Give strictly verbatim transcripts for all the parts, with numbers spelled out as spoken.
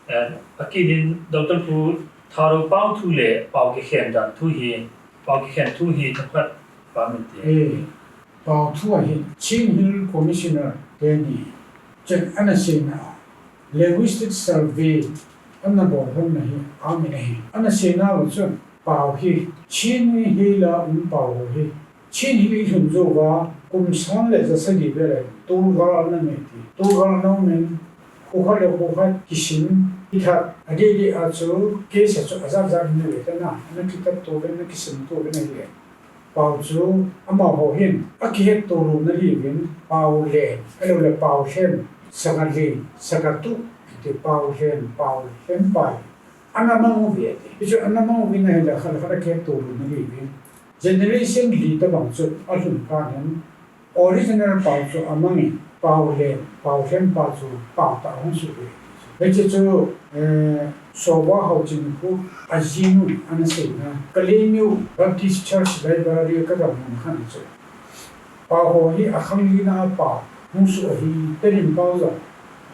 Eh, akinin Doctor Pu, Thadou pao thu le pao kikhen dan thu hi, pao kikhen thu hi themkhat pao min ti. Eh, pao thu ahi, Chin Hill Commissioner teni chun ana seina, linguistic survey ana bol lhonna hi amin ahi. Ana seina u chun pao hi, Chin Hill a um pao ho hi, Chin Hill i lhun jou uva, kum sang le ja sagi vel a Tolgal ana nei ti. Tolgal ana um in, kho khat le kho khat kisim, kithat, adeh deh a chu case a chu ajat jat in ana ve tan a, ana kithat to uvin, ana kisim to uvin ahile. Pao chu amaho hin akihet to louna diuvin, pao lhen, ahilou le pao lhem, sanga lhen, sanga tuh, ti pao lhen, pao lhem pai. Ana mang uve ati. Hichu ana mang uvin ahile khat le khat akihet to louna diuvin, generation li tobang chu alhun phat in, original pao chu amangin, pao lhen, pao lhem pa chu pao tah a hung suh uve. Hiche chu, eh, Soba Haochingkhup ajinun ana seina, Kalaymyo Baptist Church Library a ka dong mun khat a chu, pao ho hi akhang lina a pao hung suh ahi. Tedim pao jong,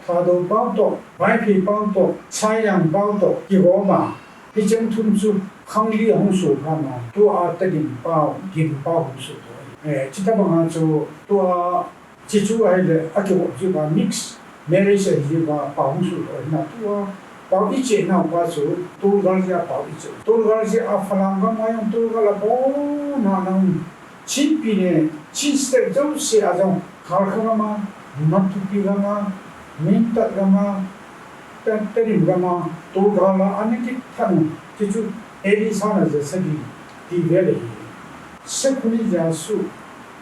Thadou pao toh, Vaiphei pao toh, Saiyang pao toh kigom a, hicheng thum chu khang li a hung suh phat na, tua Tedim pao, Gim pao hung suh to ahi. Eh, chutobang a chu tua, hichu ahile akigom jiuva, mix marriage ahi jiuva, pao hung suh to ahi na, tua pao i cheh nau pa chu Tolgal jeh a pao i cheh. Tolgal jeh a Falam gam a jong Tolgal abon a ana um. Chin pi le Chin state jouse a jong, Hakha gam a, Matupi gam a, Mintat gam a, Te-, Tedim gam a, Tolgal a ana kithat u, chuchu A D sang le ja sagi ti vel ahi. Sekhoni Jasu,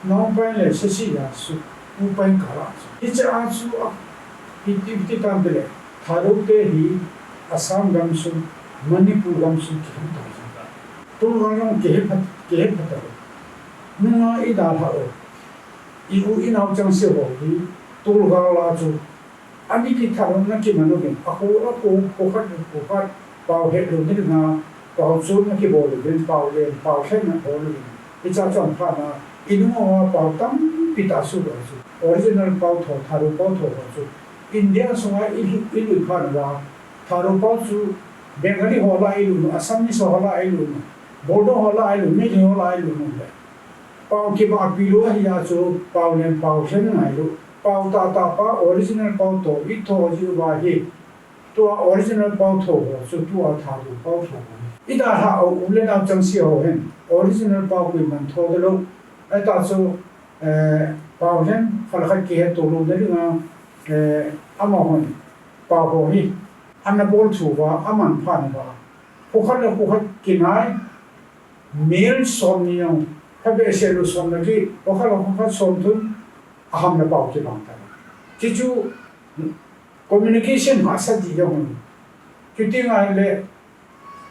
Naopai le Sesi Jasu, Upai kah a chu. Hiche a chu a, hiti, hiti tan tile, Thadou te hi Assam gamsung, Manipur gamsung kihem tai jeng. Tolgal jong kihe phat, kihe phat u. Nunga i dalhah u, i u i nao chengse ho hi Tolgal a chu ana kithat u, ana kiman uvin, akho, akho, kho khat, kho khat, pao het louna dinga, pao chu ana kibol uvin, pao lhen, pao lhen ana bol uvin. Hiche a chu aum phat na, i nung uva pao tampi tah suh u chu, original pao tho, Thadou pao tho ho chu India sunga i lui, i lui phat uva, Thadou pao chu Bengali ho lah a i lut u, Assamese ho lah a i lut u, Bodo ho lah a i lut u, Meitei ho lah a i lut u le. Pao kibahpi lou ahi a chu pao lhen pao lhem ngai lou. Pao tahtah pa original pao tho i tho jiuva hi, tua original pao tho ho chu tua Thadou pao tho ho. I dalhah u, u le nao chengse ho hin original pao koiman tho talou. Ahitah chu, eh, pao lhem khat le khat kihet to louna dinga, eh, amahon pao ho hi ana bol thu uva, aman phat uva, kho khat le kho khat kinai, male somni jong, kha behseh lou som le li, kho khat le kho khat somthum, aham le pao kibang ta. Chuchu communication hahsat jeh jong. Chuti ngai le,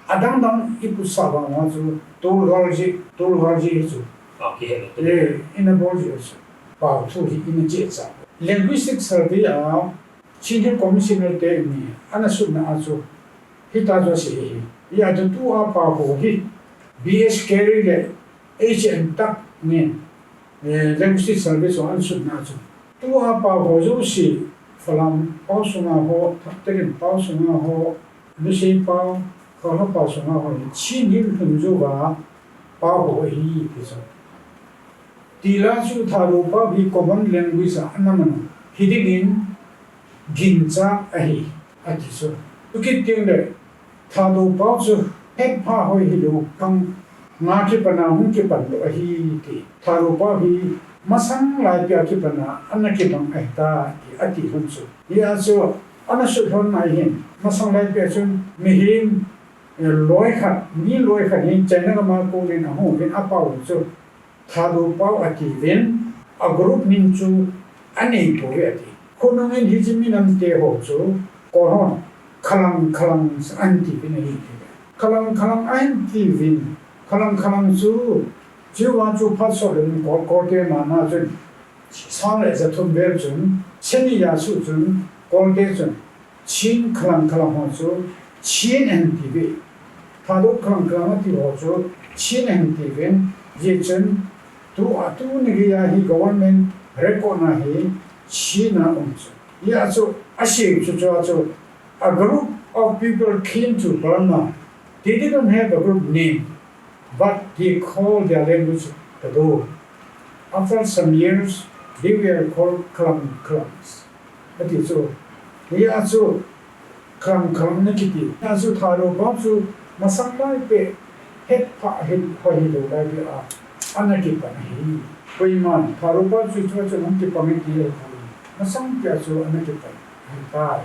adang dang i putsah vang uva chu Tolgal jeh, Tolgal jeh hi chu. Pao kihet le. Eh, ina bol jeh chu. Pao thu hi ina cheh cha. Linguistic survey a Chin Hill Commissioner teni ana sutna a chu hitia chu asei ahi. Hijeh a chu tua pao ho hi B S Carey le H N Tuck in, eh, Linguistic Survey chu ana sutna a chu, tua pao ho jouse, Falam pao sunga ho, Tedim pao sunga ho, Lusei pao, Khalkha pao sunga ho hi Chin Hill lhun jouva pao ho ahi ti chu. Tila chu Thadou pao hi common language a ana man u hi dingin ginchah ahi, ati chu. Chukit teng le Thadou pao chu hetpha hoi hilou, khang nga kipan a hung kipan lou ahi ti. Thadou pao hi masang laipia kipan a ana kibang ahitai ti ati lhon chu. Hijeh a chu ana sut lhon na hin, masang laipia chun mihem, eh, loi khat, mi loi khat hin China gam a konin ahung uvin apao u chu Thadou pao atiuvin, a group min chu anei pouve ati. Khonung in hiche minam te ho chu, koi hon, Khalang, Khalang ahin tiuvin ahi ti. Khalang, Khalang ahin tiuvin, Khalang, Khalang chu, chua chu phat sot lou in Kol, Kolte mana chun, sang le ja thum vel chun, Seni Jasu chun, Kolte chun, Chin Khalang Khalang ho chu Chin ahin tiuve. Thadou Khalang Khalang ati ho chu Chin ahin tiuvin, hijeh chun tua tuni geiya hi government record na hi Chin a um chu. Hijeh a chu asei chu, chua chu a group Of people came to Burma. They didn't have a group name, but they called their language Kado. After some years, they were called Klam Klams. Ati chu, hia chu Klam Klam ana kiti. Hia chu Thadou pa chu masang lai peh, het pha het hoi het lou lai peh a, ana kipan ahi. Koiman Thadou pa chu chu chu ana kipan e ti le, masang peh a chu ana kipan ahitai.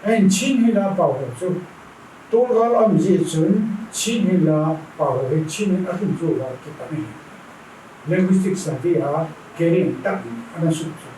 Ahin Chin Hill a pao ho chu, tolgal aum jeh chun Chin Hill a pao ho hi Chin Hill a hin chu gal kipan ahi. Linguistic survey a keren tak ana sut chu.